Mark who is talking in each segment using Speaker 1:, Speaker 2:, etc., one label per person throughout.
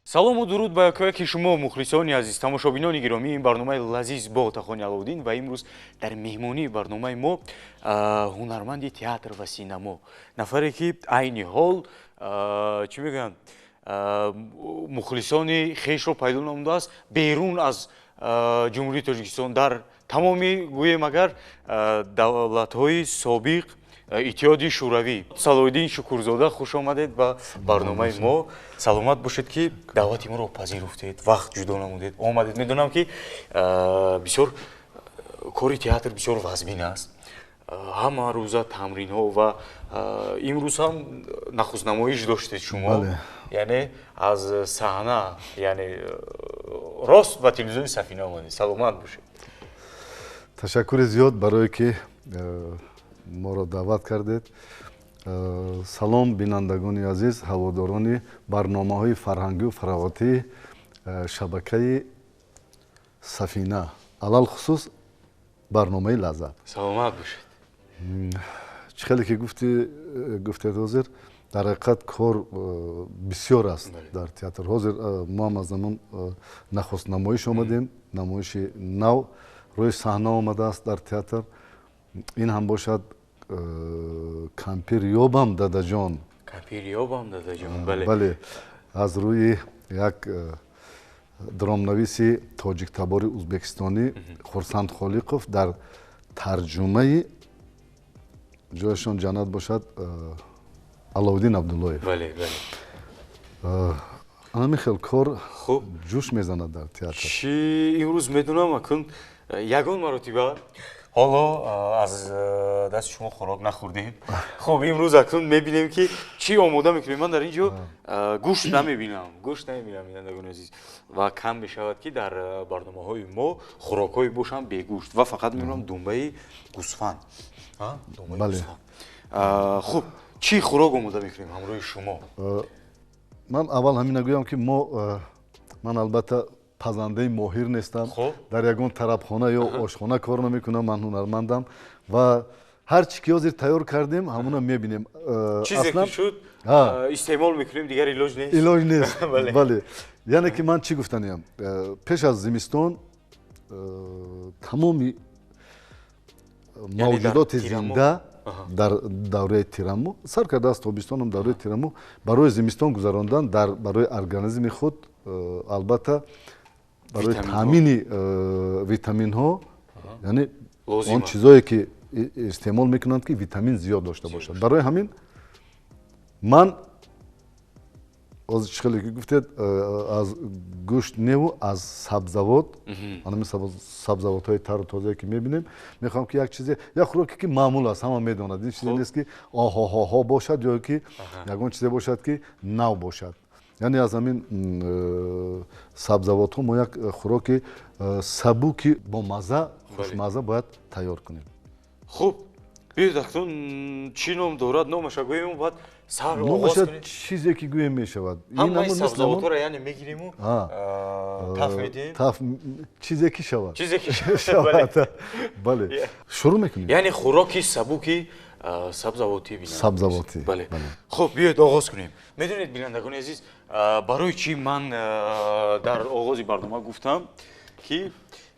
Speaker 1: Салому дуруд ба якояки шумо, мухлисони азиз, тамошобинони гиромӣ. Ин барномаи лазиз бо Отахони Аловуддин ва имрӯз дар меҳмонии барномаи мо ҳунарманди театр ва синамо, нафаре ки айни ҳол, чӣ мегӯянд, мухлисони хешро пайдо намудааст берун аз Ҷумҳурии Тоҷикистон, дар тамоми, гӯем агар, давлатҳои собиқ Иттиҳоди Шӯравӣ. Салоҳиддин Шукурзода, хуш омадед ба барномаи мо. Саломат бошед, ки даъвати моро пазируфтед, вақт ҷудо намудед, омадед. Медонам, ки бисёр кори театр бисёр вазмин аст, ҳама рӯза тамринҳо, ва имрӯз ҳам нахустнамоиш доштед шумо, яъне аз саҳна, яъне рост ба телевизиони Сафина омадед. Саломат бошед.
Speaker 2: Ташаккури зиёд барое ки моро даъват кардед. Салом, бинандагони азиз, ҳаводорони барномаҳои фарҳангию фароғатии шабакаи Сафина, алалхусус барномаи «Лаззат».
Speaker 1: Саломат бошед.
Speaker 2: Чӣ хеле ки гуфтед, ҳозир дар ҳақиқат кор бисёр аст дар театр. Ҳозир мо ҳам аз ҳамон нахуст намоиш омадем. Намоиши нав рӯи саҳна омадааст дар театр. Ин ҳам бошад «Кампир ёбам, дадаҷон».
Speaker 1: «Кампир ёбам, дадаҷон», бале.
Speaker 2: Бале, аз рӯи як драмнависи тоҷиктабори узбекистонӣ Хурсанд Холиқов дар тарҷумаи, ҷояшон ҷаннат бошад, Аловуддин Абдуллоев.
Speaker 1: бале бале
Speaker 2: Анами хел кор ҷӯш мезанад дар театр.
Speaker 1: Чӣ имрӯз медонам, акун ягон маротиба ҳоло аз дасти шумо хӯрок нахӯрдем. Хуб, имрӯз акнун мебинем, ки чӣ омода мекунем. Ман дар ин ҷо гӯшт намебинам, гӯшт намебинам, бинандагони азиз, ва кам мешавад, ки дар барномаҳои мо хӯрокҳое бошанд бегӯшт, ва фақат мебинам думбаи гӯсфанд. Хуб, чӣ хӯрок омода мекунем ҳамроҳи шумо?
Speaker 2: Ман аввал ҳамина гӯям, ки мо, ман албатта пазандаи моҳир нестам, дар ягон тарабхона ё ошхона кор намекунам. Ман ҳунармандам ва ҳар чӣ ки ҳозир тайёр кардем, ҳамуна мебинем.
Speaker 1: Чизе ки шуд, истеъмол мекунем, дигар илоҷ нест.
Speaker 2: Илоҷ нест, бале. Яъне ки ман чӣ гуфтаниям: пеш аз зимистон тамоми мавҷудоти зинда дар давраи тирамоҳ сар карда, аз тобистонам, давраи тирамоҳ, барои зимистон гузарондан, дар барои организми худ, албатта барои таъмини витаминҳо, яъне он чизое ки истеъмол мекунанд, ки витамин зиёд дошта бошад. Барои ҳамин ман ҳозир, чӣ хеле ки гуфтед, аз гӯшт неву аз сабзавот, анами сабзавотҳои тару тозае ки мебинем, мехоҳам ки як чизе, як хӯроке ки маъмул аст, ҳама медонад. Ин чизе нест, ки оҳоҳоҳо бошад ё ки ягон чизе бошад, ки нав бошад. Яъне аз ҳамин сабзавотҳо мо як хӯроки сабуки бомазза, хушмазза бояд тайёр кунем.
Speaker 1: Хуб, биёед, акнун чӣ ном дорад, номаша гӯем, баъд сар
Speaker 2: оғоз кунем. Чизе ки гӯем, мешавад.
Speaker 1: Ҳамаи сабзавотҳоро, яъне, мегириму таф медиҳем.
Speaker 2: Таф, чизе ки шавад.
Speaker 1: Чизе ки шавад.
Speaker 2: Бале, шурӯъ мекунем.
Speaker 1: Яъне хӯроки сабуки сабзавотӣ.
Speaker 2: Сабзавотӣ.
Speaker 1: Бале. Хуб, биёед, оғоз кунем. Медонед, бинандагони азиз, барои чӣ ман дар оғози барнома гуфтам, ки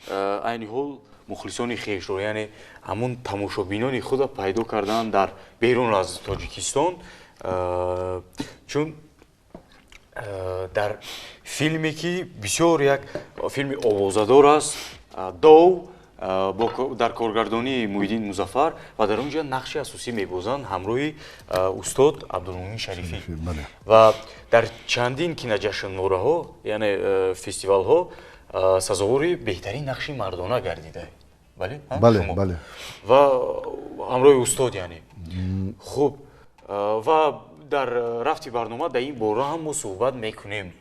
Speaker 1: айни ҳол мухлисони хешро, яъне ҳамун тамошобинони худро пайдо кардан дар берун аз Тоҷикистон, чун дар филме, ки бисёр як филми овозадор аст, «Дов», дар коргардонии Муҳиддин Музаффар, ва дар он ҷо нақши асосӣ мебозанд ҳамроҳи устод Абдулмумин Шарифӣ, ва дар чандин киноҷашнвораҳо, яъне фестивалҳо, сазовори беҳтарин нақши мардона гардида. Бале?
Speaker 2: Бале, бале.
Speaker 1: Ва ҳамроҳи устод, яъне. Хуб, ва дар рафти барнома дар ин бора ҳам мо суҳбат мекунем.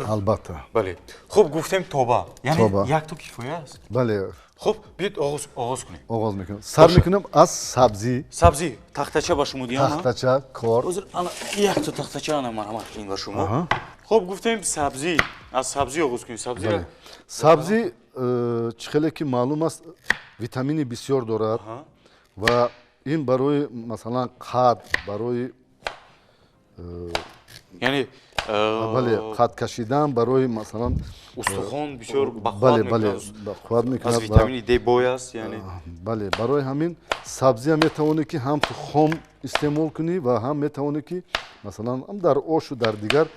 Speaker 2: Албатта.
Speaker 1: Бале. Хуб, гуфтем, тоба, яъне якто кифоя аст.
Speaker 2: Бале.
Speaker 1: Хуб, биёед, оғоз кунем.
Speaker 2: Оғоз мекунем. Сар мекунем аз сабзӣ.
Speaker 1: Сабзӣ. Тахтача ба шумо диҳам?
Speaker 2: Тахтача кор.
Speaker 1: Ҳозир ана якто тахтача, ана, марҳамат, ин ба шумо. Хуб, гуфтем, сабзӣ, аз сабзӣ оғоз кунем. Сабзиро.
Speaker 2: Сабзӣ, чӣ хеле ки маълум аст, витамини бисёр дорад ва ин барои, масалан, қад, барои
Speaker 1: яъне
Speaker 2: Бале, қад кашидан барои, масалан,
Speaker 1: устухон бисёр бақувват
Speaker 2: мекунад. Бақувват мекунад.
Speaker 1: Аз витамини Д бой аст, яъне.
Speaker 2: Бале, барои ҳамин сабзия метавонӣ ки ҳам ту хом истеъмол кунӣ ва ҳам метавонӣ ки, масалан, ҳам дар ошу дар дигар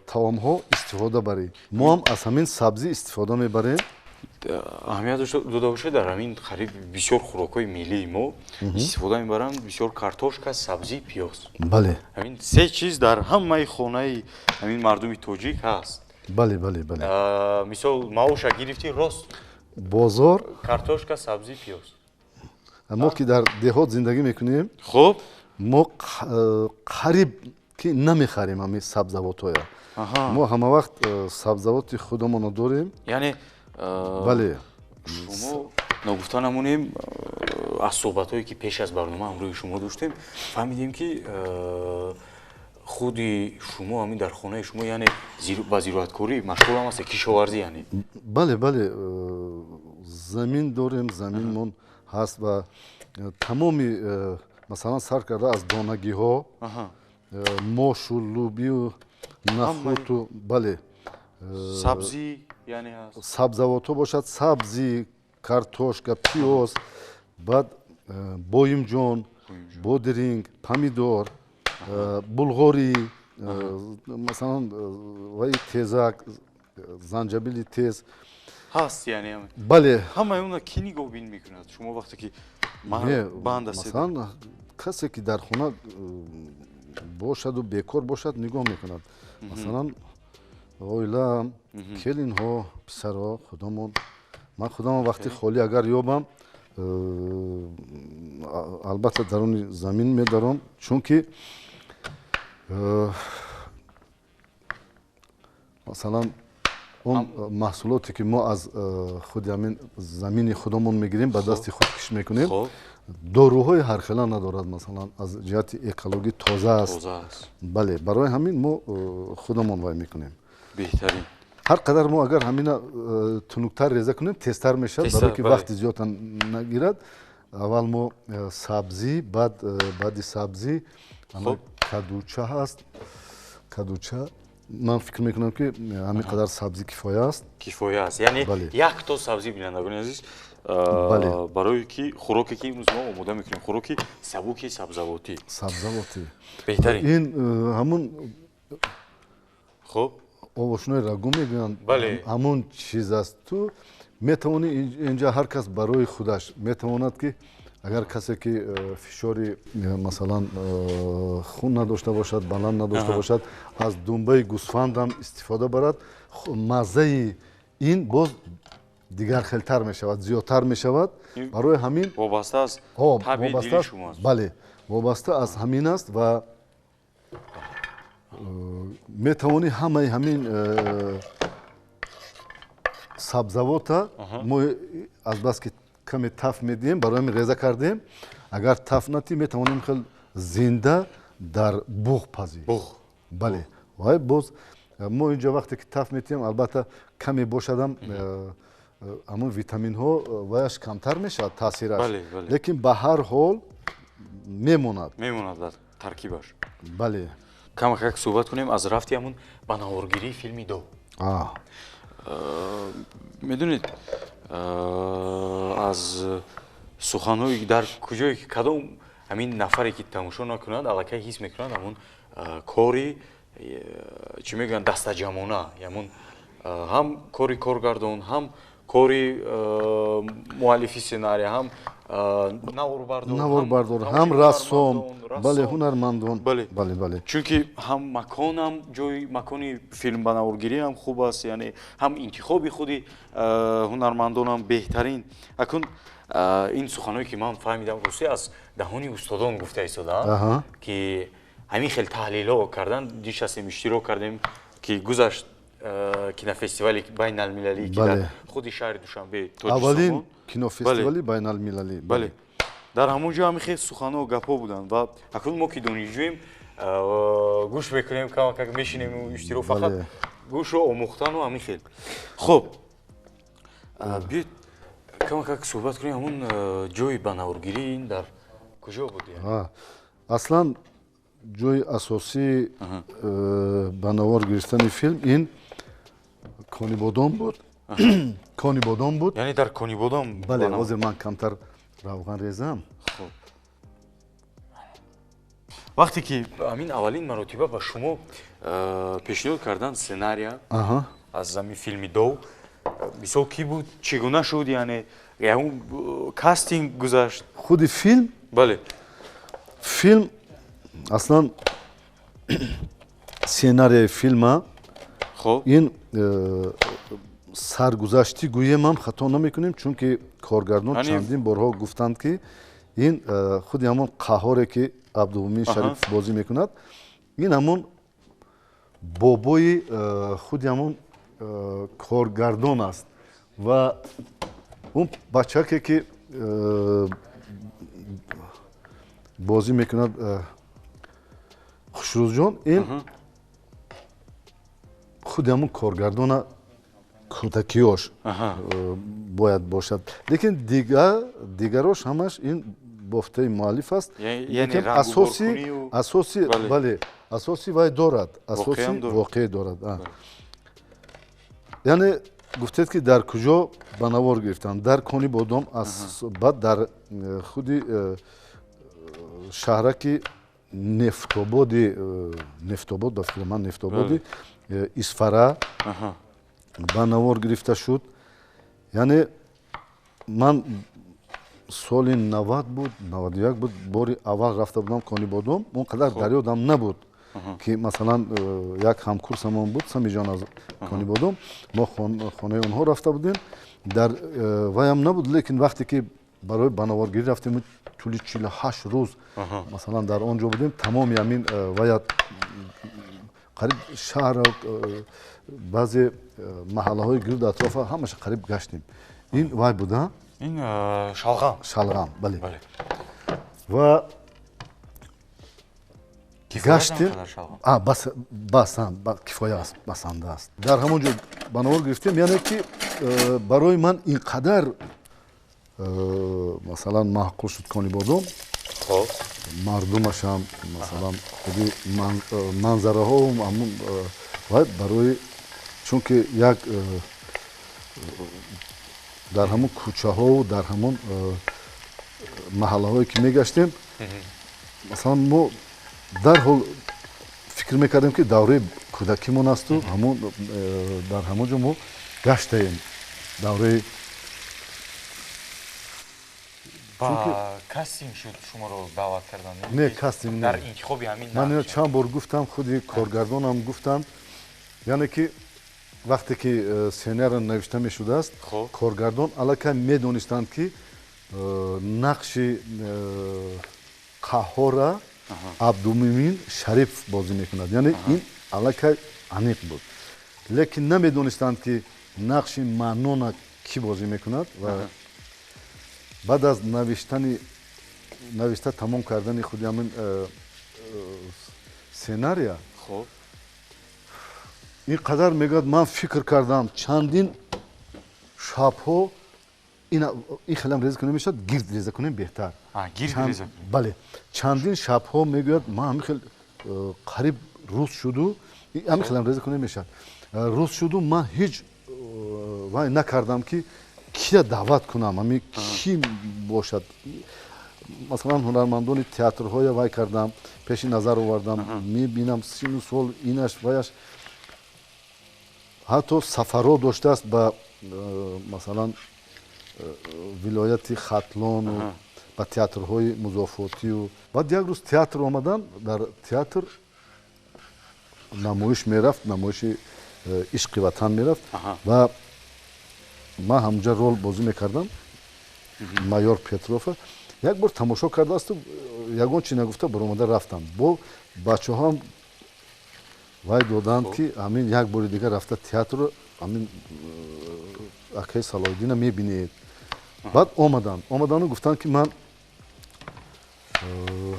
Speaker 2: таомҳо истифода барӣ. Мо ҳам аз ҳамин сабзӣ истифода мебарем.
Speaker 1: Аҳамият дода бошед, дар ҳамин қариб бисёр хӯрокҳои миллии мо истифода мебаранд бисёр картошка, сабзӣ, пиёз.
Speaker 2: Бале.
Speaker 1: Ҳамин се чиз дар ҳамаи хонаи ҳамин мардуми тоҷик ҳаст.
Speaker 2: Бале, бале, бале.
Speaker 1: Мисол, маоша гирифтӣ, рост
Speaker 2: бозор,
Speaker 1: картошка, сабзӣ, пиёз.
Speaker 2: Мо ки дар деҳот зиндагӣ мекунем,
Speaker 1: хуб,
Speaker 2: мо қариб ки намехарем ҳамин сабзавотҳоя. Мо ҳама вақт сабзавоти худамонро дорем.
Speaker 1: Яъне
Speaker 2: бале.
Speaker 1: Шумо ногуфта намонем, аз суҳбатҳое ки пеш аз барнома ҳамроҳи шумо доштем, фаҳмидем ки худи шумо ҳамин дар хонаи шумо, яъне ба зироаткорӣ машғулам ҳастед, кишоварзӣ яъне.
Speaker 2: Бале, бале, замин дорем, заминмон ҳаст ва тамоми, масалан, сар карда аз донагиҳо, мошу лӯбию нахӯту, бале.
Speaker 1: Сабзӣ яъне ҳаст.
Speaker 2: Сабзавотҳо бошад, сабзӣ, картошка, пиёз, баъд боимҷон, бодиринг, помидор, булғорӣ, масалан, ваи тезак, занҷабили тез
Speaker 1: ҳаст, яъне.
Speaker 2: Бале.
Speaker 1: Ҳамаи онро кӣ нигоҳбин мекунад? Шумо вақте ки банд ҳастед?
Speaker 2: Масалан, касе ки дар хона бошаду бекор бошад, нигоҳ мекунад. Масалан, оилаам, келинҳо, писарҳо, худамон. Ман худамон вақти холӣ агар ёбам, албатта даруни замин медаром, чунки, масалан, он маҳсулоте ки мо аз худи ҳамин замини худамон мегирем, ба дасти худ кишт мекунем, доруҳои ҳархела надорад, масалан, аз ҷиҳати экологӣ тоза аст. Бале, барои ҳамин мо худамон вай мекунем.
Speaker 1: Беҳтарин.
Speaker 2: Ҳар қадар мо агар ҳамина тунуктар реза кунем, тезтар мешавад, барое ки вақти зиёд нагирад. Аввал мо сабзӣ, баъди сабзӣ кадуча ҳаст. Кадуча, ман фикр мекунам ки ҳамин қадар сабзӣ кифоя аст.
Speaker 1: Кифоя аст, яъне якто сабзӣ, бинандагони азиз, барое ки хӯроке ки имрӯз мо омода мекунем, хӯроки сабуки сабзавотӣ.
Speaker 2: Сабзавотӣ.
Speaker 1: Беҳтарин.
Speaker 2: Ин ҳамун
Speaker 1: хуб
Speaker 2: овошнои рагу мегӯянд, ҳамун чиз аст. Ту метавонӣ инҷа ҳар кас барои худаш метавонад ки агар касе ки фишори, масалан, хун надошта бошад, баланд надошта бошад, аз думбаи гӯсфандам истифода барад, маззаи ин боз дигар хелтар мешавад, зиёдтар мешавад. Барои ҳамин
Speaker 1: вобаста аз табъи дили шумо аст.
Speaker 2: Бале, вобаста аз ҳамин аст ва метавонӣ ҳамаи ҳамин сабзавота мо азбаски каме таф медиҳем, барои ҳамин реза кардем. Агар таф натӣ, метавонем хел зинда дар буғ пазӣ.
Speaker 1: Буғ.
Speaker 2: Бале, вай боз мо инҷо вақте ки таф метиҳем, албатта, каме бошадам, ҳамон витаминҳо ваяш камтар мешавад, таъсираш, лекин ба ҳар ҳол мемонад.
Speaker 1: Мемонад дар таркибаш.
Speaker 2: Бале.
Speaker 1: Камакак суҳбат кунем аз рафти ҳамун ба наворгирии филми Дов. Медонед, аз суханҳои дар куҷое ки кадом ҳамин нафаре ки тамошо накунад, аллакай ҳис мекунад ҳамун кори, чӣ мегӯянд, дастаҷамона, ҳамун ҳам кори коргардон, ҳам кори муаллифи сценария, ҳам наворбардор,
Speaker 2: наворбардор, ҳам рассом, бале, ҳунармандон.
Speaker 1: Бале.
Speaker 2: Бале, бале.
Speaker 1: Чунки ҳам маконам, ҷои макони филм ба наворгирӣ ҳам хуб аст, яъне ҳам интихоби худи ҳунармандонам беҳтарин. Акун ин суханҳое ки ман фаҳмидам, рости, аз даҳони устодон гуфта истодаам, ки ҳамин хел таҳлилҳо кардан, нишастем, иштирок кардем, ки гузашт кинофестивали байналмилалӣ, ки дар худи шаҳри Душанбе.
Speaker 2: Аввалин кинофестивали байналмилалӣ.
Speaker 1: Бале, дар ҳамон ҷо ҳамин хел суханҳо, гапҳо буданд ва акнун мо ки донишҷӯем, гӯш мекунем, камакак мешинем, иштирок, фақат гӯшро омӯхтану ҳамин хел. Хуб, биёед камакак суҳбат кунем, ҳамун ҷои ба наворгирӣ ин дар куҷо буд?
Speaker 2: Аслан Ҷои асосии ба навор гирифтани филм ин Конибодом буд. Конибодом буд.
Speaker 1: Яъне дар Конибодом?
Speaker 2: Бале, ҳозир ман камтар равған резам.
Speaker 1: Хуб. Вақте ки ҳамин аввалин маротиба ба шумо пешниҳод кардан сценария аз ҳамин филми Дов, мисол кӣ буд, чӣ гуна шуд, яъне ягон кастинг гузашт?
Speaker 2: Худи филм?
Speaker 1: Бале.
Speaker 2: Филм аслан сценарияи филма ин саргузаштӣ гӯем ҳам хато намекунем, чунки коргардон чандин борҳо гуфтанд, ки ин худи ҳамон Қаҳоре, ки Абдумумин Шарипов бозӣ мекунад, ин ҳамон бобои худи ҳамон коргардон аст ва он бачаке, ки бозӣ мекунад, Хушрӯзҷон, ин худи ҳамон коргардона кӯдакиёш бояд бошад, лекин дигарош ҳамаш ин бофтаи муаллиф аст. Асоси, бале, асоси вай дорад, асоси воқеӣ дорад. Яъне гуфтед, ки дар куҷо ба навор гирифтанд? Дар Конибодом, баъд дар худи шаҳраки Нефтободи, Нефтобод, ба фикри ман, Нефтободи Исфара ба навор гирифта шуд. Яъне ман соли 90 буд, 91 буд, бори аввал рафта будам Конибодом. Он қадар дар ёдам набуд, ки масалан як ҳамкурсамон буд, Самиҷон, аз Конибодом, мо хонаи онҳо рафта будем. Дар ваям набуд, лекин вақте ки барои ба наворгирӣ рафтем, тӯли 48 рӯз масалан дар он ҷо будем, тамоми ҳамин вая, қариб шаҳр, баъзе маҳаллаҳои гирду атрофа ҳамаша қариб гаштем. Ин вай буда.
Speaker 1: Ин шалғам.
Speaker 2: Шалғам, бале. Ва гаштем, бас, кифоя аст, басанда аст. Дар ҳамон ҷо ба навор гирифтем. Яъне ки барои ман ин қадар масалан маъқул шуд Конибодом, мардумашам, масалан худи манзараҳо вай, барои чунки як дар ҳамон кӯчаҳову дар ҳамон маҳаллаҳое, ки мегаштем, масалан мо дарҳол фикр мекардем, ки давраи кӯдакимон асту ҳамон дар ҳамон ҷо мо гаштаем, давраи
Speaker 1: Ба кастинг шуд, шуморо даъват кардан?
Speaker 2: Не, кастинг.
Speaker 1: Дар интихоби ҳамин?
Speaker 2: Ман ино чанд бор гуфтам, худи коргардонам гуфтанд, яъне ки вақте ки сценария навишта мешудааст, коргардон аллакай медонистанд, ки нақши Қаҳҳора Абдумумин Шарипов бозӣ мекунад. Яъне ин аллакай аниқ буд, лекин намедонистанд, ки нақши Маннона кӣ бозӣ мекунад. Ва баъд аз навиштани, навишта тамом кардани худи ҳамин сценария, ин қадар, мегӯяд, ман фикр кардам чандин шабҳо, ин хелам реза кунем мешавад, гирд реза кунем беҳтар. Бале, чандин шабҳо, мегӯяд, ман ҳамин хел қариб рӯз шуду, ҳамин хелам реза кунем мешавад, рӯз шуду, ман ҳеҷ вай накардам, ки кия даъват кунам, ҳамин кӣ бошад. Масалан, ҳунармандони театрҳоя вай кардам, пеши назар овардам, мебинам сину сол, инаш, ваяш, ҳатто сафарҳо доштааст ба масалан вилояти Хатлону ба театрҳои музофотию. Баъд як рӯз театр омадан, дар театр намоиш мерафт, намоиши «Ишқи ватан» мерафт ва ман ҳамонҷа рол бозӣ мекардам, майор Петрова. Як бор тамошо кардаасту ягон чи нагуфта баромада рафтам. Бо бачаҳоам вай доданд, ки ҳамин як бори дигар рафта театрро ҳамин акаи Салоҳиддина мебинед. Баъд омаданд, омаданду гуфтанд, ки ман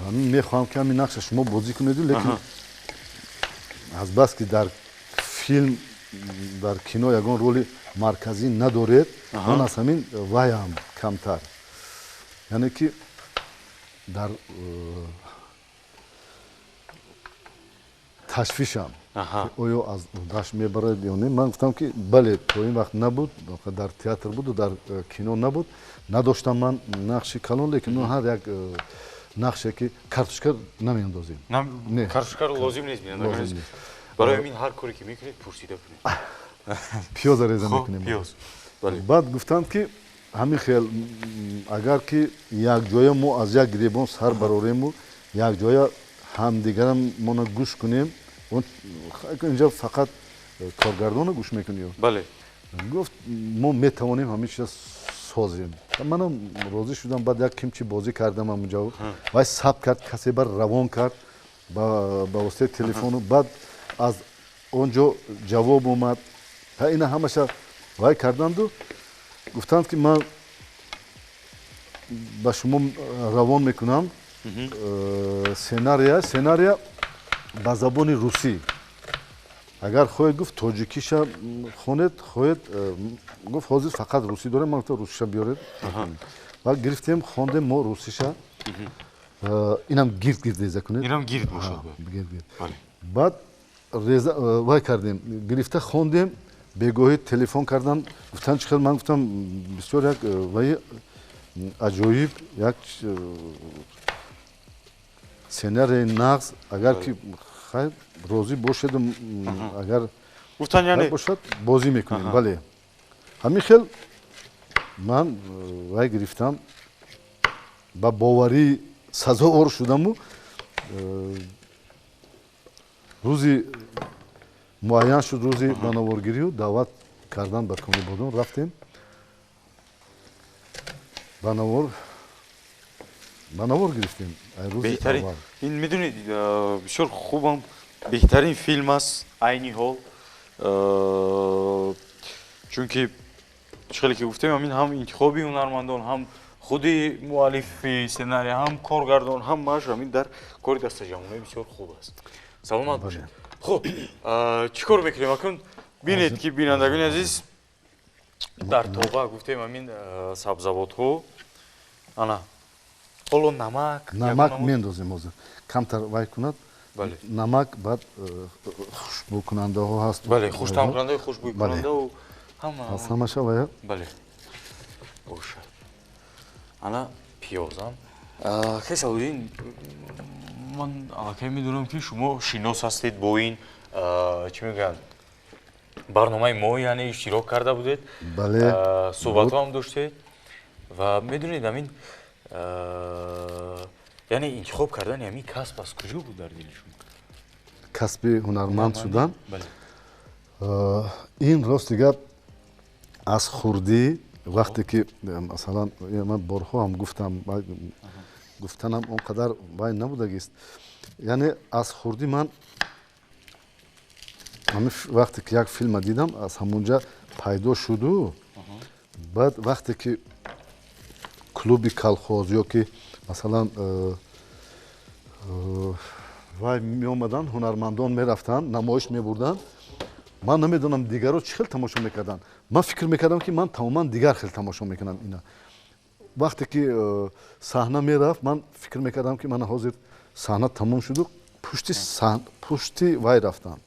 Speaker 2: ҳамин мехоҳам, ки ҳамин нақша шумо бозӣ кунеду, лекин азбаски дар филм, дар кино ягон роли марказӣ надоред, ман аз ҳамин ваям камтар, яъне ки дар Ташвишам, оё аз уҳдаш мебарад ё не. Ман гуфтам, ки бале, то ин вақт набуд, дар театр буду, дар кино набуд, надоштам ман нақши калон, лекин ҳар як нақше ки картошка намеандозем.
Speaker 1: Картошкаро лозим нест. Барои ҳамин ҳар коре ки мекунед, пурсида кунед.
Speaker 2: Пиёза реза мекунем. Баъд гуфтанд, ки ҳамин хел, агар ки якҷоя мо аз як гиребон сар барорему, якҷоя ҳамдигарамона гӯш кунем, инҷа фақат коргардона гӯш мекунӣ.
Speaker 1: Бале.
Speaker 2: Гуфт, мо метавонем ҳамин чиза созем. Манам розӣ шудам. Баъд як кимчи бозӣ кардам ҳамунҷа, вай сабт кард, касе бар равон кард ба воситаи телефону. Баъд аз он ҷо ҷавоб омад. Ина ҳамаша вай карданду гуфтанд, ки ман ба шумо равон мекунам сценария ба забони русӣ, агар хоҳед, гуфт, тоҷикиша хонед, хоҳед. Гуфт, ҳозир фақат русӣ дорем. Ман гуфтам, русиша биёред. Баъд гирифтем, хондем мо русиша. Инам гирд гирд реза кунед.
Speaker 1: Инам гирд бошад.
Speaker 2: Баъд вай кардем, гирифта хондем. Бегоҳӣ телефон кардам, гуфтанд, чӣ хел? Ман гуфтам, бисёр як ваи аҷоиб, як сценарияи нағз, агар ки хайр розӣ бошед, агар
Speaker 1: гуфтан, яъне
Speaker 2: бошад, бозӣ мекунем. Бале, ҳамин хел ман вай гирифтам, ба боварӣ сазовор шудаму рӯзи муайян шуд, рӯзи ба наворгирию даъват кардан ба Конибодон рафтем, ба навор гирифтем.
Speaker 1: Беҳтарин ин, медонед, бисёр хубам, беҳтарин филм аст айни ҳол, чунки чӣ хеле ки гуфтем, ҳамин ҳам интихоби ҳунармандон, ҳам худи муаллифи сценария, ҳам коргардон, ҳамааш ҳамин дар кори дастаҷамъонӣ бисёр хуб аст. Саломат бошед. Хуб, чӣ кор мекунем акнун? Бинед, ки бинандагони азиз, дар тоба гуфтем ҳамин сабзавотҳо, ана ҳоло намак.
Speaker 2: Намак мендозем ҳозир, камтар вай кунад намак. Баъд хушбӯкунандаҳо ҳаст.
Speaker 1: Бале, хуштаъмкунандаи, хушбӯйкунандау
Speaker 2: ҳама ҳамаша вая.
Speaker 1: Бале, бошад. Ана пиёзам. Хе Салуддин, ман аллакай медонам, ки шумо шинос ҳастед бо ин, чӣ мегӯянд, барномаи мо, яъне иштирок карда будед.
Speaker 2: Бале.
Speaker 1: Суҳбатҳо ҳам доштед ва медонед, ҳамин, яъне интихоб кардани ҳамин касб аз куҷо буд дар дили шумо?
Speaker 2: Касби ҳунарманд шудан, ин рости гап, аз хурдӣ, вақте ки масалан ман борҳо ҳам гуфтам, гуфтанам он қадар вай набудагист, яъне аз хурдӣ ман ҳамин вақте ки як филма дидам, аз ҳамонҷа пайдо шуду. Баъд вақте ки клуби колхоз ё ки масалан вай меомаданд, ҳунармандон мерафтанд, намоиш мебурданд, ман намедонам дигарро чӣ хел тамошо мекарданд, ман фикр мекардам, ки ман тамоман дигар хел тамошо мекунам ина. Вақте ки саҳна мерафт, ман фикр мекардам, ки мана ҳозир саҳна тамом шуду пушти вай рафтанд,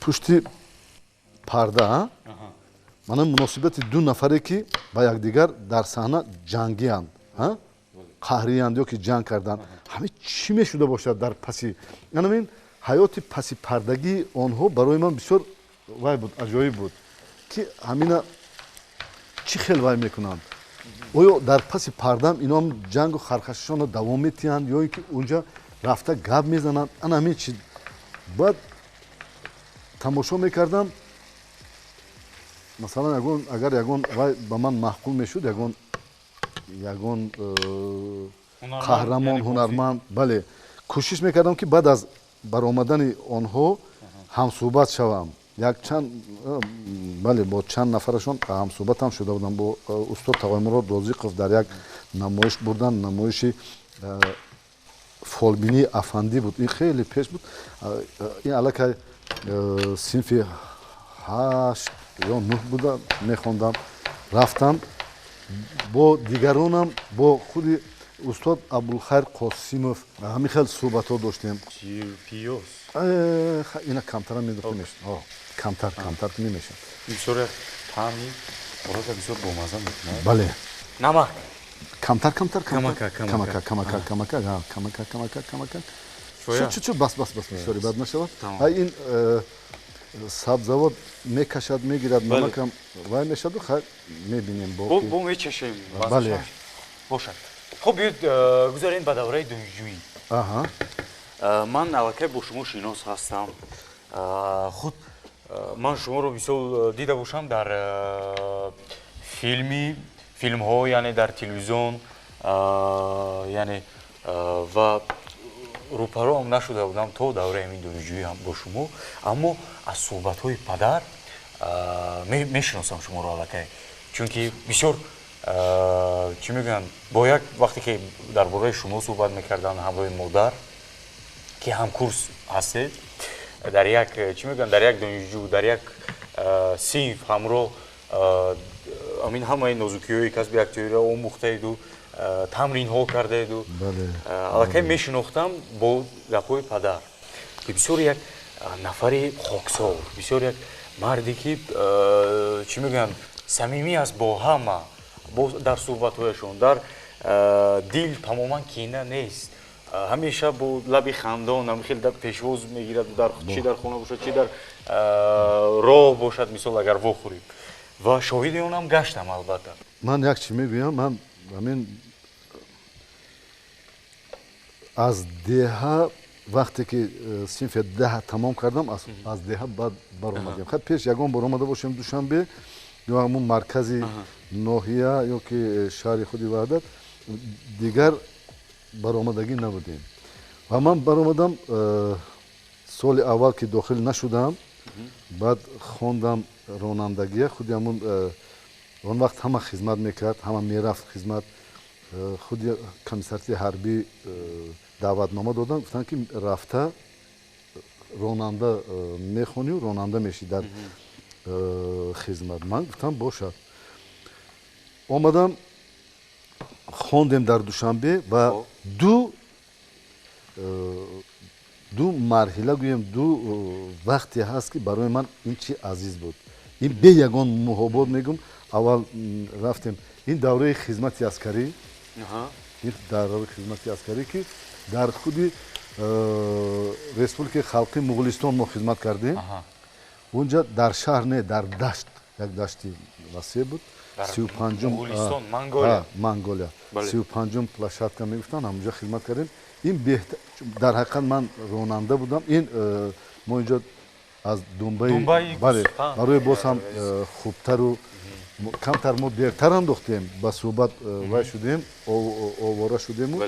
Speaker 2: пушти парда. Мана муносибати ду нафаре, ки ба якдигар дар саҳна ҷангиянд, қаҳриянд ё ки ҷанг карданд, ҳамин чӣ мешуда бошад дар паси анамин ҳаёти паси пардагии онҳо, барои ман бисёр вай буд, аҷоиб буд, ки ҳамина чӣ хел вай мекунанд, оё дар паси пардам иноам ҷангу хархашашонро давом метиҳанд ё ин ки унҷа рафта гап мезананд. Ана ҳамин чи. Баъд тамошо мекардам, масалан, ягон, агар ягон вай ба ман маъқул мешуд, ягон қаҳрамон, ҳунарманд, бале, кӯшиш мекардам, ки баъд аз баромадани онҳо ҳамсӯҳбат шавам. Якчанд, бале, бо чанд нафарашон ҳамсӯҳбатам шуда будам. Бо устод Тағоймурод Розиқов дар як намоиш бурдан, намоиши фолбинии афандӣ буд, ин хеле пеш буд, ин аллакай синфи 8 ё 9 буда мехондам. Рафтам бо дигаронам, бо худи Устод Абулхайр Қосимов ҳамин хел суҳбатҳо доштем.
Speaker 1: Пиёз
Speaker 2: ина камтара мендохта мешавад. Камтар, камтар намешавад.
Speaker 1: Бисёр як таъми хӯрока бисёр бомазза мекунад.
Speaker 2: Бале.
Speaker 1: Намак.
Speaker 2: Камтар, камтар,
Speaker 1: камака,
Speaker 2: камака, камака, камака, камака, камака, камака. Чу, чу, бас, бас, бас, бисёри бад нашавад. Ин сабзавот мекашад, мегирад, намакам вай мешаду, хай мебинем.
Speaker 1: Бо мечашем.
Speaker 2: Бале.
Speaker 1: Бошад. Хуб, биёед гузарем ба давраи донишҷӯӣ. Ман аллакай бо шумо шинос ҳастам. Худ ман шуморо мисол дида бошам дар филмҳо, яъне дар телевизион, яъне ва рӯпароам нашуда будам то давраи ҳамин донишҷӯӣ ҳам бо шумо, аммо аз суҳбатҳои падар мешиносам шуморо аллакай, чунки бисёр чӣ мегӯянд, бо як вақте ки дар бораи шумо суҳбат мекарданд ҳамроҳи модар, ки ҳамкурс ҳастед, дар як чӣ мегӯянд, дар як донишҷӯ, дар як синф ҳамроҳ амин ҳамаи нозукиҳои касби актёриро омӯхтаеду тамринҳо кардаеду аллакай мешинохтам бо гапҳои падар, ки бисёр як нафари хоксор, бисёр як марде ки чӣ мегӯянд, самимӣ аст бо ҳама, дар суҳбатҳояшон, дар дил тамоман кина нест, ҳамеша бо лаби хандон ҳамихел пешвоз мегирад, чи дар хона бошад, чи дар роҳ бошад, мисол агар вохӯрем. Ва шоҳиди онам гаштам албатта.
Speaker 2: Ман як чӣ мегӯям, ман ҳамин аз деҳа вақте ки синфи 10 тамом кардам, аз деҳа баъд баромадем. Хай пеш ягон бор омада бошем Душанбе ё ҳамун маркази ноҳия ё ки шаҳри худи Ваҳдат, дигар баромадагӣ набудем. Ва ман баромадам соли аввал ки дохил нашудам, баъд хондам ронандагия, худи ҳамун он вақт ҳама хизмат мекард, ҳама мерафт хизмат. Худи комиссарияти ҳарбӣ даъватнома доданд, гуфтанд ки рафта ронанда мехонию ронанда мешӣ дар хизмат. Ман гуфтам бошад. Омадам, хондем дар Душанбе ва ду марҳила гӯем, ду вақте ҳаст ки барои ман ин чи азиз буд. Ин бе ягон муҳобот мегӯм. Аввал рафтем ин давраи хизмати аскарӣ, ин давраи хизмати аскарӣ ки дар худи Республикаи Халқии Муғулистон мо хизмат кардем. Унҷа дар шаҳр не, дар дашт, як дашти васеъ буд. 35-ум Монголия, 35-ум площадка мегуфтанд, ҳамунҷа хизмат кардем. Ин дар ҳақиқат ман ронанда будам. Ин мо инҷо аз Думбаи, бале, барои боз ҳам хубтару камтар мо дертар андохтем, ба суҳбат вай шудем, овора шудему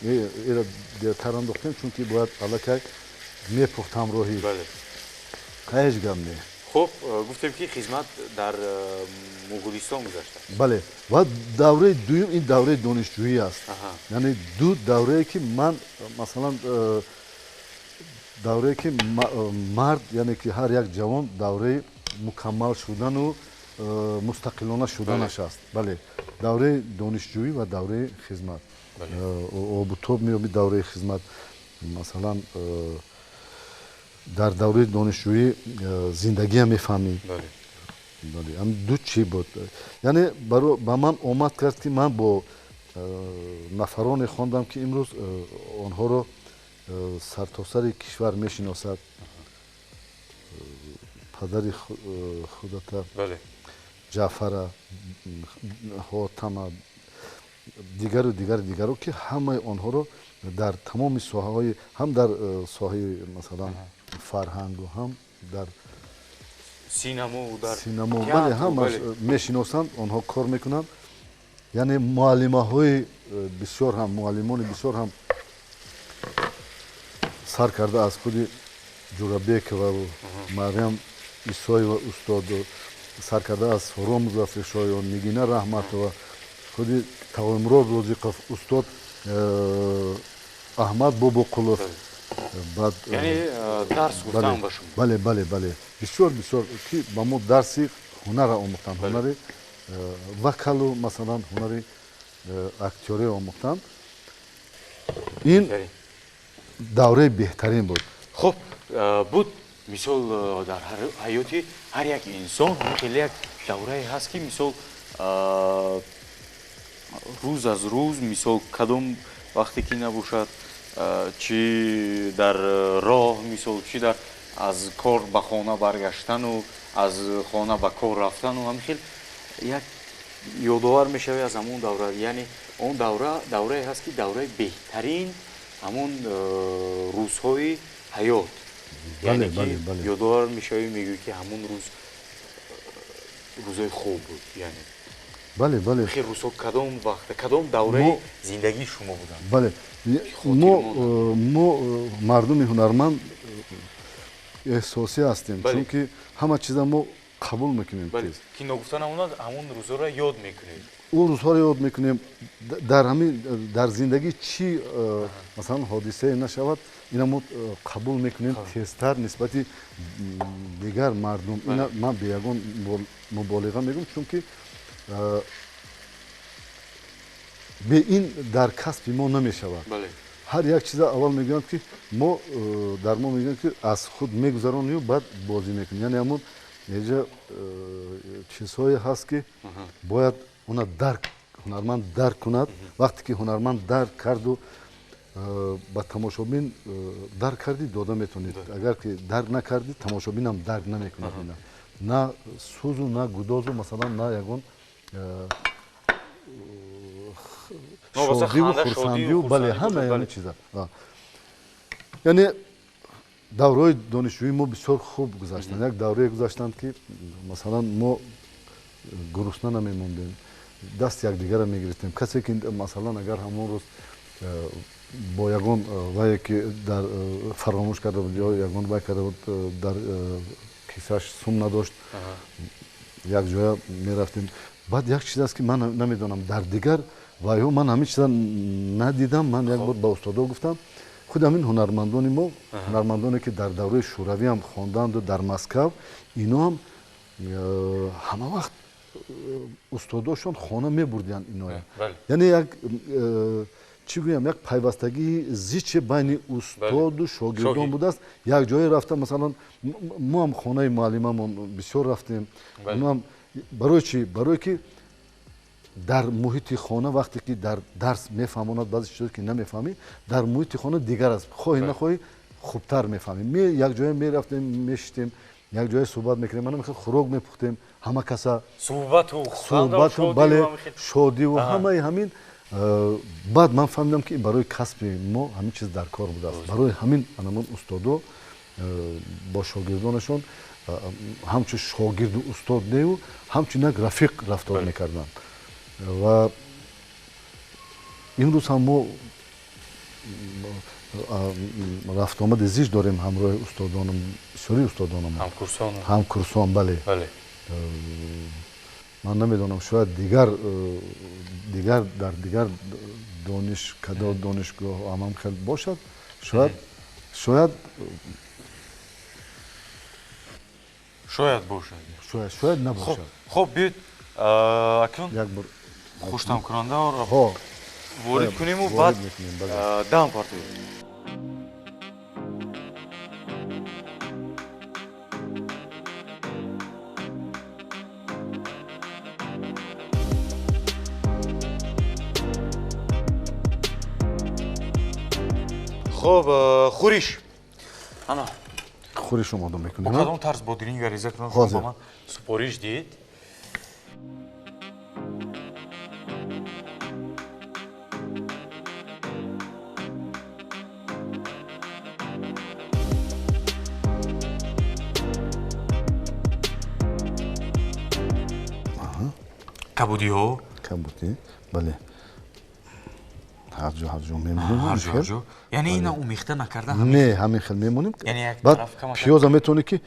Speaker 2: ира дертар андохтем, чунки бояд аллакай мепухт ҳамроҳӣ. Ҳеҷ гап не.
Speaker 1: Хуб, гуфтем ки хизмат дар Муғулистон гузашта.
Speaker 2: Бале, ва давраи дуюм ин давраи донишҷӯӣ аст. Яъне ду даврае ки ман масалан даврае ки мард, яъне ки ҳар як ҷавон давраи мукаммал шудану мустақилона шуданаш аст. Бале, давраи донишҷӯӣ ва давраи хизмат. Обутоб меёбӣ давраи хизмат. Масалан дар давраи донишҷӯӣ зиндагиам мефаҳмӣ. Ду чӣ буд. Яъне ба ман омад кард ки ман бо нафароне хондам ки имрӯз онҳоро сартосари кишвар мешиносад. Падари худата, Ҷаъфара, Ҳотама, дигару дигару дигаро ки ҳамаи онҳоро дар тамоми соҳаҳои, ҳам дар соҳаи масалан фарҳангу, ҳам дар
Speaker 1: синемо, дар
Speaker 2: синемо, бале, ҳамаш мешиносанд, онҳо кор мекунанд. Яъне муаллимаҳои бисёр ҳам, муаллимони бисёр ҳам сар карда аз худи Ҷурабековаву Марьям Исоева устоду, сар карда аз Ҳуром Музаффаршоева, Нигина Раҳматова, худи Тавимрод Розиқов устод, Аҳмад Бобоқулов.
Speaker 1: Яъне дарс гуфтан ба шумо?
Speaker 2: Бале, бале, бале, бисёр бисёр ки ба мо дарси ҳунарро омӯхтанд, ҳунари вокалу масалан ҳунари актёриро омӯхтанд. Ин давраи беҳтарин буд.
Speaker 1: Хуб буд, мисол дар ҳаёти ҳар як инсон хеле як даврае ҳаст, ки мисол рӯз аз рӯз, мисол кадом вақте ки набошад, чӣ дар роҳ, мисол чӣ дар аз кор ба хона баргаштану аз хона ба кор рафтану ҳамин хел як ёдовар мешавӣ аз ҳамон давра. Яъне он давра даврае ҳаст, ки давраи беҳтарин ҳамон рӯзҳои ҳаёт. Яъне ки ёдовар мешавӣ, мегӯӣ, ки ҳамон рӯз рӯзои хуб буд. Яъне
Speaker 2: бале, бале.
Speaker 1: Хел рӯзҳо кадом вақт, кадом давраи зиндагии шумо буданд?
Speaker 2: Бале, мо мардуми ҳунарманд эҳсосӣ ҳастем, чунки ҳама чиза мо қабул мекунем.
Speaker 1: Ки ногуфта намонад, ҳамон рӯзҳоро ёд мекунед?
Speaker 2: Он рӯзҳоро ёд мекунем. Дар ҳамин дар зиндагӣ чӣ масалан ҳодисае нашавад, ина мо қабул мекунем тезтар нисбати дигар мардум. Ина ман бе ягон муболиға мегӯм, чунки бе ин дар касби мо намешавад. Ҳар як чиза аввал мегӯянд, ки мо дар мо мегӯянд, ки аз худ мегузаронию баъд бозӣ мекунем. Яъне ҳамон неҷа чизҳое ҳаст, ки бояд она дарк, ҳунарманд дарк кунад. Вақте ки ҳунарманд дарк карду ба тамошобин дарк кардӣ, дода метавонед. Агар ки дарк накардӣ, тамошобинам дарк намекунад. Ина на сӯзу, на гудозу, масалан, на ягон шодиву хурсандию, бале, ҳамаи ҳамин чиза. Яъне давраҳои донишҷӯии мо бисёр хуб гузаштанд. Як даврае гузаштанд, ки масалан мо гурусна намемондем, дасти якдигарро мегирифтем. Касе ки масалан агар ҳамон рӯз бо ягон вае ки дар фаромӯш карда буд ё ягон вай карда буд, дар кисааш сум надошт, як ҷоя мерафтем. Баъд як чиз аст, ки ман намедонам, дар дигар вайҳо ман ҳамин чиза надидам. Ман як бор ба устодо гуфтам, худ ҳамин ҳунармандони мо, ҳунармандоне ки дар давраи шӯравиам хонданду дар Москав, ино ҳам ҳама вақт устодошон хона мебурдиянд иноя. Яъне як чӣ гӯям, як пайвастагии зиче байни устоду шогирдон будааст. Як ҷое рафта, масалан, мо ҳам хонаи муаллимамон бисёр рафтем. Оноам барои чӣ? Барое ки дар муҳити хона вақте ки дар дарс мефаҳмонад баъзе чизҳое ки намефаҳмӣ, дар муҳити хона дигар аст, хоҳӣ нахоҳӣ хубтар мефаҳмӣ. Як ҷое мерафтем, мешитем, як ҷое суҳбат мекардем, мана мехел хӯрок мепухтем, ҳама каса суҳбату, бале, шодиву ҳамаи ҳамин. Баъд ман фаҳмидам, ки барои касби мо ҳамин чиз дар кор будааст. Барои ҳамин анамон устодо бо шогирдонашон ҳамчун шогирду устод нею, ҳамчун як рафиқ рафтор мекарданд. Ва имрӯз ҳам мо рафтуомади зич дорем ҳамроҳи устодонам, бисёри устодонам, ҳамкурсон. Бале, ман намедонам, шояд дигар дигар дар дигар донишкадо, донишгоҳ ҳамам хел бошад, шояд, шояд
Speaker 1: шояд бошад,
Speaker 2: шояд, шояд набошад.
Speaker 1: Хуб, биёед акнун
Speaker 2: як бор
Speaker 1: хуштамкунандаро ворид куниму баъд дам партоем. Хуб, хӯриш ана
Speaker 2: хӯриш омода мекунем.
Speaker 1: Бо кадом тарз бодиринга реза кунам? Шумо ба ман супориш диҳед. Кабудиҳо?
Speaker 2: Кабудӣ, бале. Ҳарҷо ҳарҷо мемонем.
Speaker 1: Ҳарҷо ҳарҷо. Яъне ина умехта накарда?
Speaker 2: Не, ҳамин хел мемонем. Баъд пиёза метавонӣ ки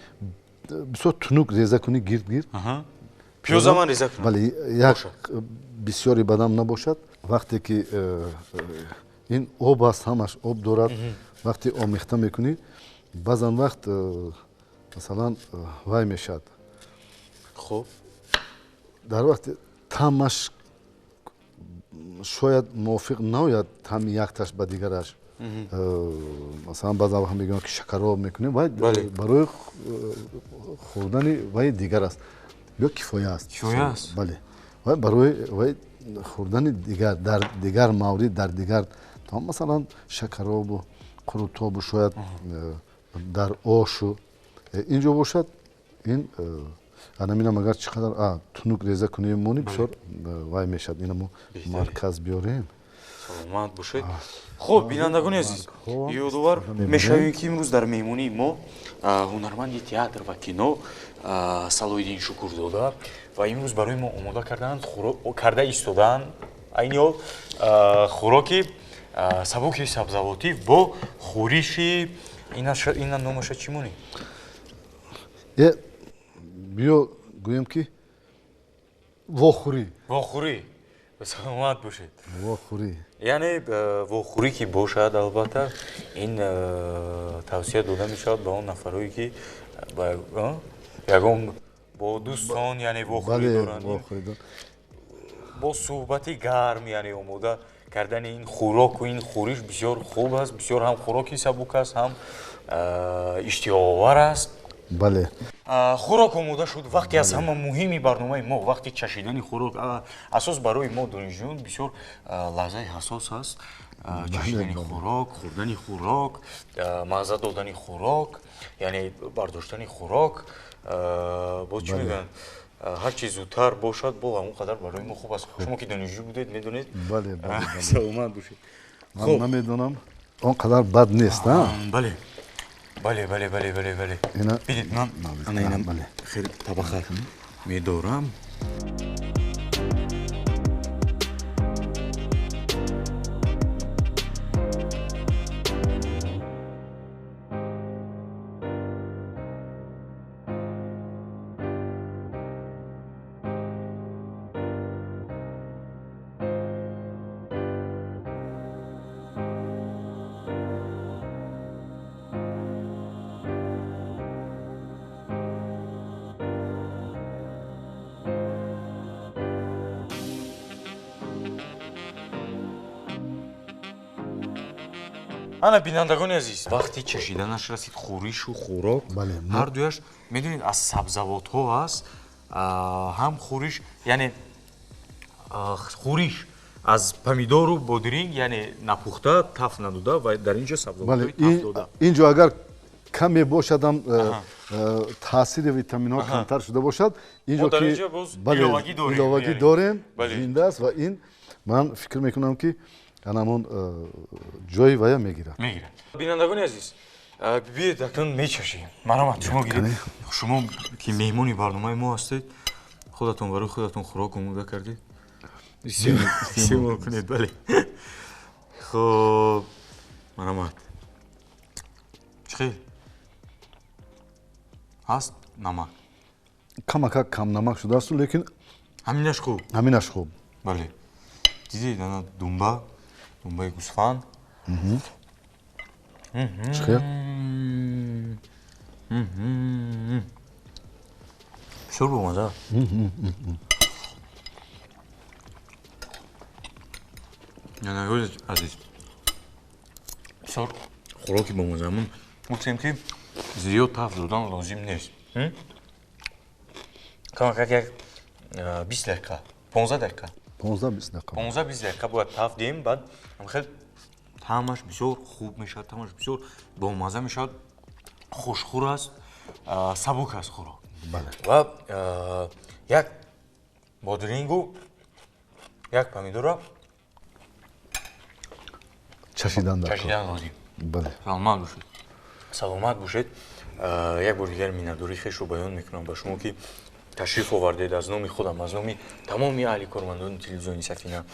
Speaker 2: бисёр тунук реза кунӣ, гирд гирд.
Speaker 1: Пиёза ман реза кунам?
Speaker 2: Бале, як бисёри бадам набошад. Вақте ки ин об аст, ҳамаш об дорад, вақте омехта мекунӣ, баъзан вақт масалан вай мешавад.
Speaker 1: Хуб.
Speaker 2: Дар вақти тамаш Шояд мувофиқ наояд таъми якташ ба дигараш. Масалан, баъзан вақт мегӯянд, ки шакароб мекунем, вай барои хӯрдани вай дигар аст. Ё кифоя аст.
Speaker 1: Кифоя аст?
Speaker 2: Бале. Вай барои вай хӯрдани дигар, дар дигар маврид, дар дигар, масалан, шакаробу қурутобу шояд дар ошу инҷо бошад, ин анаминам агар чӣ қадар тунук реза кунем, мони бисёр вай мешавад. Ина мо марказ биёрем.
Speaker 1: Саломат бошед. Хуб, бинандагони азиз, ёдовар мешавем, ки имрӯз дар меҳмонии мо ҳунарманди театр ва кино Салоҳиддин Шукурзода ва имрӯз барои мо омода кардаанд, карда истодаанд айни ҳол хӯроки сабуки сабзавотӣ бо хӯриши ина номаша чӣ монӣ?
Speaker 2: Биё гӯем, ки вохӯрӣ.
Speaker 1: Вохӯрӣ. Саломат бошед.
Speaker 2: Вохӯрӣ.
Speaker 1: Яъне вохӯрӣ ки бошад, албатта, ин тавсия дода мешавад ба он нафарое, ки ягон бо дӯстон, яъне вохӯрӣ доранд, бо суҳбати гарм, яъне омода кардани ин хӯроку ин хӯриш бисёр хуб аст, бисёр ҳам хӯроки сабук аст, ҳам иштиҳоовар аст.
Speaker 2: Бале.
Speaker 1: Хӯрок омода шуд. Вақте аз ҳама муҳими барномаи мо, вақти чашидани хӯрок, асос барои мо донишҷӯён бисёр лаҳзаи ҳассос аст. Чашидани хӯрок, хӯрдани хӯрок, мазза додани хӯрок, яъне бардоштани хӯрок, боз чӣ мегӯянд, ҳар чи зудтар бошад, бо ҳамон қадар барои мо хуб аст. Шумо ки донишҷӯ будед, медонед.
Speaker 2: Бале, бале.
Speaker 1: Саломат бошед.
Speaker 2: Ман намедонам, он қадар бад нест, а?
Speaker 1: Бале. Бале, бале, бале, бале, бале. Бидед, ман ана инам хеле табақа медорам. Ана, бинандагони азиз, вақти чашиданаш расид. Хӯришу хӯрок ҳар дуяш, медонед, аз сабзавотҳо аст, ҳам хӯриш, яъне хӯриш аз помидору бодиринг, яъне напухта, таф надода, ва дар ин ҷо сабзавотҳои таф дода.
Speaker 2: Инҷо агар каме бошадам, таъсири витаминҳо камтар шуда бошад, инҷо ки иловагӣ дорем, зинда аст, ва ин ман фикр мекунам, ки анамон ҷои вая мегирад.
Speaker 1: Мегирад. Бинандагони азиз, биёед, акнун мечашем. Марҳамат, шумо гиред. Шумо ки меҳмони барномаи мо ҳастед, худатон барои худатон хӯрок омода кардед. Истеъмол кунед, бале. Хуб, марҳамат. Чӣ хел? Ҳаст намак?
Speaker 2: Камакак кам намак шудааст, лекин
Speaker 1: ҳаминаш хуб.
Speaker 2: Ҳаминаш хуб.
Speaker 1: Бале. Дидед, ана думба, думбаи гӯсфанд.
Speaker 2: Чӣ хел?
Speaker 1: Бисёр бомаза. Азиз, бисёр хӯроки бомаза. Ман гуфтем, ки зиёд таф додан лозим нест. Камакак як 20 дақиқа, 15 дақиқа.
Speaker 2: 15-20 дақиқа.
Speaker 1: 15-20 дақиқа бояд таф диҳем, баъд хел таъмаш бисёр хуб мешавад, таъмаш бисёр бомаза мешавад, хушхӯр аст, сабук аст хӯрок. Ва як бодирингу як помидора
Speaker 2: чашидан
Speaker 1: лозим.
Speaker 2: Бале.
Speaker 1: Саломат бошед. Саломат бошед. Як бор дигар миннатдории хешро баён мекунам ба шумо, ки ташриф овардед, аз номи худам, аз номи тамоми аҳли кормандони телевизиони Сафина,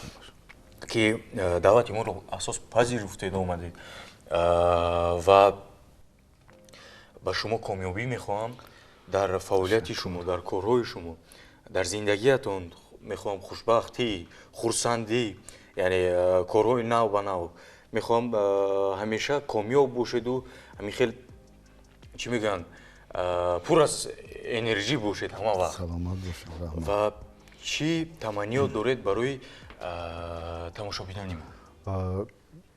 Speaker 1: ки даъвати моро асос пазируфтед, омадед, ва ба шумо комёбӣ мехоҳам дар фаъолияти шумо, дар корҳои шумо, дар зиндагиятон. Мехоҳам хушбахтӣ, хурсандӣ, яъне корҳои нав ба нав. Мехоҳам ҳамеша комёб бошеду ҳамин хел, чӣ мегӯянд, пур аз энержӣ бошед ҳама вақт.
Speaker 2: Саломат бошед.
Speaker 1: Ва чӣ таманниёт доред барои Тамошобинони мо.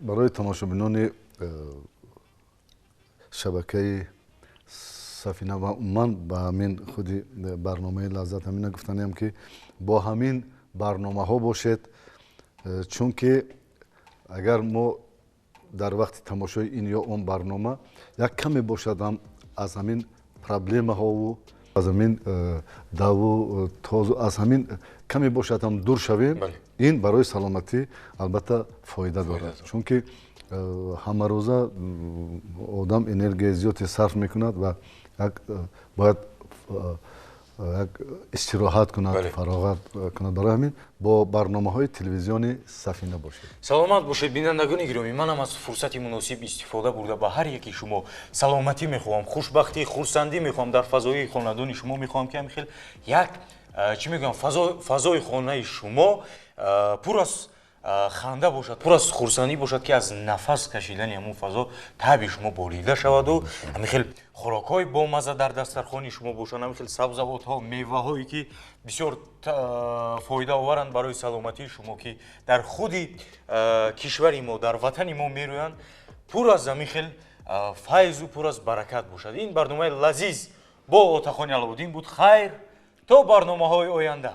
Speaker 2: Барои тамошобинони шабакаи Сафина ва умуман ба ҳамин худи барномаи Лаззат ҳамина гуфтаниям, ки бо ҳамин барномаҳо бошед, чунки агар мо дар вақти тамошои ин ё он барнома як каме бошад ҳам аз ҳамин проблемаҳову аз ҳамин даву тозу аз ҳамин каме бошад ҳам дур шавем, ин барои саломатӣ албатта фоида дорад, чунки ҳамарӯза одам энергияи зиёде сарф мекунад ва бояд як истироҳат кунад, фароғат кунад. Барои ҳамин бо барномаҳои телевизиони Сафина бошед.
Speaker 1: Саломат бошед, бинандагони гиромӣ. Манам аз фурсати муносиб истифода бурда ба ҳар яки шумо саломатӣ мехоҳам, хушбахтӣ, хурсандӣ мехоҳам. Дар фазои хонадони шумо мехоҳам, ки ҳамин хел як чӣ мегӯям, фазои хонаи шумо пур аз ханда бошад, пур аз хурсандӣ бошад, ки аз нафас кашидани ҳамун фазо таби шумо болида шаваду ҳамин хел хӯрокҳои бомазза дар дастархони шумо бошанд, ҳамин хел сабзавотҳо, меваҳое, ки бисёр фоидаоваранд барои саломатии шумо, ки дар худи кишвари мо, дар ватани мо мерӯянд, пур аз ҳамин хел файзу пур аз баракат бошад. Ин барномаи лазиз бо Отахони Аловуддин буд. Хайр, то барномаҳои оянда.